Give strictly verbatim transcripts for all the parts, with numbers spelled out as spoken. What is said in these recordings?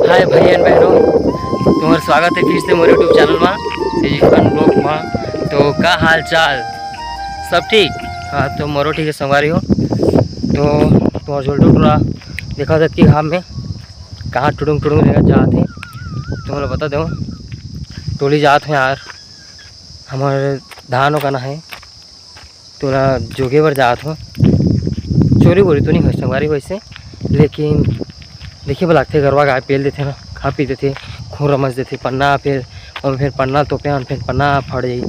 हाय भाई एंड बहनों, तुम्हार स्वागत है फिर से मोर YouTube चैनल मा, सेजी खान ब्लॉग मा। तो का हाल चाल, सब ठीक? हाँ, तो मोरो ठीक है संगवारी हो। तो तुम्हार झोलटू टूरा देखा था कि घाम में कहाँ टुडुंग टुडुंग लेकर जात है, तुम्हारा बता दो। टोली जात है यार, हमारे धान ओकाना है, तोला जोगे बर जात हो। चोरी बोरी तो नहीं हो संगवारी वैसे, लेकिन देखे बर लागथे, गरवा गाय पेल देथे ना, खा पी देथे, खून रमच देथे, पन्ना फिर, और फिर पन्ना तोपे हन, फिर पन्ना फट जाई,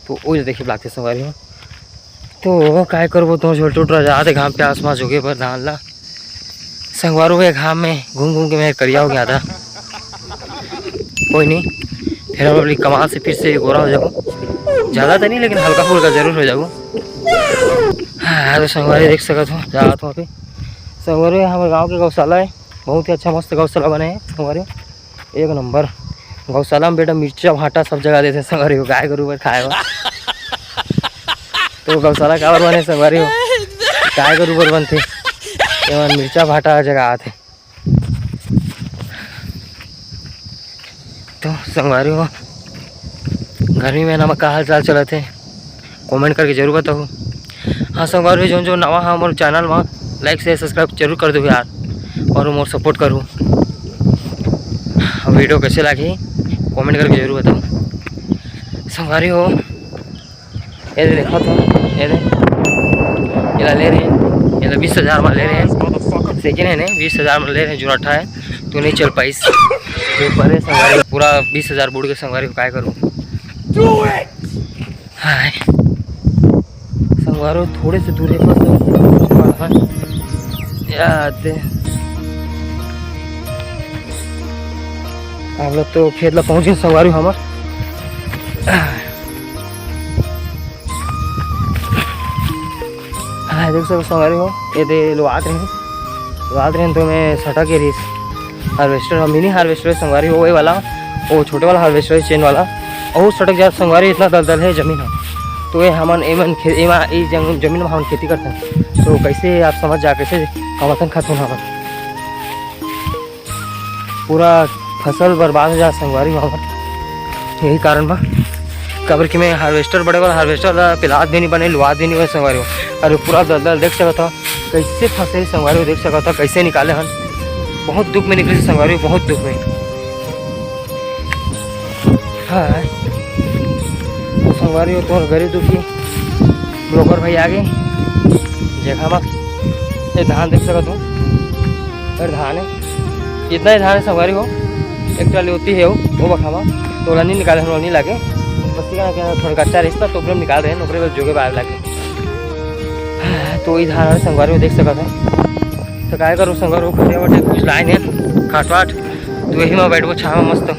तो वो देखे बर लागथे संगवारी हो। तो काय करबो, तो झोलटू टूरा जात है घाम प्यास मा जोगे बर धान ला। संगवारू हो, घाम में घूम घूम के मैं करिया हो गया था। कोई नहीं, फिर हम अपनी कमाल से फिर से गोरा हो जाबो। ज़्यादा तो नहीं, लेकिन हल्का फुल्का जरूर हो जाबो। हाँ, तो संगवारी देख सकत हो, जात हो अभी। संगवारी, हमारे गांव के गौशाला है, बहुत ही अच्छा मस्त गौशाला बने है संगवारी, एक नंबर। गौशाला में बेटा मिर्चा भाटा सब जगह देथे संगवारी हो, गाय गरु बर खाए बर। तो गौशाला काबर बने संगवारी हो, गाय गरु बर बनथे, एमन मिर्चा भाटा जगह आथे। तो संगवारी हो, गर्मी महीना में का हाल चाल चलत हे, कमेंट करके जरूर बताओ। हाँ संगवारी हो, जो जो नवा है मोर चैनल में, लाइक शेयर सब्सक्राइब जरूर कर दो यार, और मोर सपोर्ट करो। वीडियो कैसे लागे, कमेंट करके जरूर बताओ संगवारी हो। ये दे देखा तो, ये दे, ये ला ले रहे हैं, ये ला बीस हजार में ले रहे हैं, सेकेंड हैंड है, बीस हजार में ले रहे हैं, जुराठा है, तो नहीं चल पाइस। तो परे संगवारी पूरा बीस हजार बूड़ के संगवारी को काय करूँ। हाय संगवारो, थोड़े से दूर है बस, याद है। आप लोग तो खेत ला पहुंच गए संगवारी हमर। हाँ, देख सकत संगवारी हो, ये दे लुआत रहे, लुआत रहे तो मैं सटक के रहीस। हार्वेस्टर, मिनी हार्वेस्टर संगवारी हो, वही वाला, वो छोटे वाला हार्वेस्टर चेन वाला, और सटक जात संगवारी, इतना दलदल है जमीन है। तो ये हमन एमन खे-, एमा, ई जंग-, जमीन में हमन खेती करथन, तो कैसे आप समझ जा, कैसे कमाथन खाथन हमन। पूरा फसल बर्बाद हो जात संगवारी हो हमर, यही कारण बा। काबर कि मैं हार्वेस्टर, बड़े वाला हार्वेस्टर ला पिलात भी नहीं बने, लुआत भी नहीं बने संगवारी हो। अरे पूरा दलदल देख सकत हो, कैसे फंसे संगवारी हो, देख सकत हो कैसे निकाले हन। बहुत दुख में निकले संगवारी हो, बहुत दुख में। हाँ संगवारी हो, तोर गरीब दुखी ब्लॉगर भाई आगे जगह मा। ये धान देख सकत हो, अरे धान है, इतना ही धान है संगवारी हो। एक ट्राली होती है वो, वो बखावा, तो ओला नहीं निकाले, हम लोग नहीं लागे। बस ठीक है ना, थोड़ा कच्चा रिश्ता तो ओकरे में निकाल रहे हैं, ओकरे में जोगे बाहर लागे। तो ई धान है संगवारी हो, देख सकत है। तो काय करूँ संगवारी हो, खटिया वटिया कुछ लाए नहीं, खाट वाट, तो यही में बैठबो छाव में मस्त।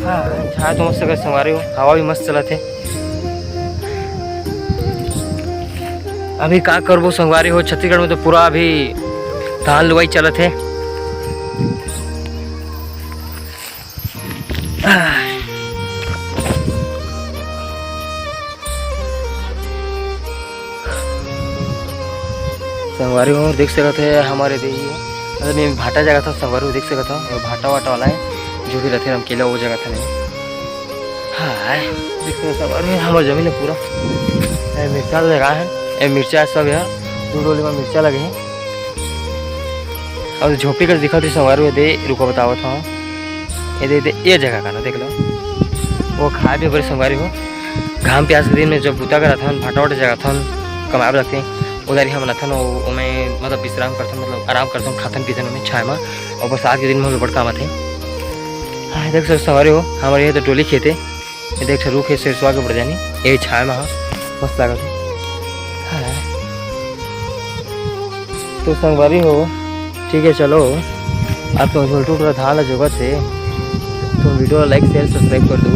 हाँ, छाव तो मस्त कर संगवारी हो, हवा भी मस्त चलत है। अभी का करबो संगवारी हो, छत्तीसगढ़ में तो पूरा अभी धान लुवाई चलत हे। संगवारी हो देख सकत हे हमर एदे ही हे, मतलब ये भाटा जगह था संगवारी हो देख सकत हो, ये भाटा वाटा वाला है जो भी रहते रमकेला वो जगह था नहीं। हाँ, देख सकत हो संगवारी हो हमर जमीन है पूरा, ये मिर्चा लगा है, ये मिर्चा सब है, दू डोली में मिर्चा लगे है। और झोपड़ी कर दिखत रही संगवारी हो दे, रुको बतावत हूँ, ये दे, दे, ये जगह का ना देख लो, वो खाए भी बड़े संगवारी हो। घाम प्यास के दिन में जब बूता करत हन, भाटा वाटा जगाथन, कमाए बर लगथे, उधारी हम रथन, ओ-, ओमे मतलब विश्राम करथन, मतलब आराम करथन, खाथन पीथन ओमे छाए मा, और बरसात के दिन में ओमे बड़ काम आथे। हाँ, देख सकत संगवारी हो, हमारे ये तो डोली खेत है, ये देख ठा रुख है, सरसों के बड़ जानी, ये छाए मा, हाँ, मस्त लागत है। हाँ। तो संगवारी हो, ठीक है, चलो, आप तो झोलटू टूरा धान ला जोगत हे, तो वीडियो ला like, share, subscribe कर दो।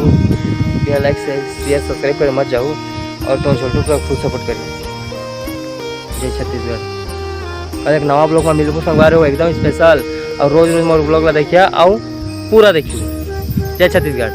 बिना like, share, share, subscribe करे मत जाओ, और तो झोलटू टूरा फुल सपोर्ट करिए। जय छत्तीसगढ़। और एक नवा ब्लॉग में मिलबो संगवारी हो, एकदम स्पेशल, और रोज रोज मोर ब्लॉग ला देखिया, आओ पूरा देखिए। जय छत्तीसगढ़।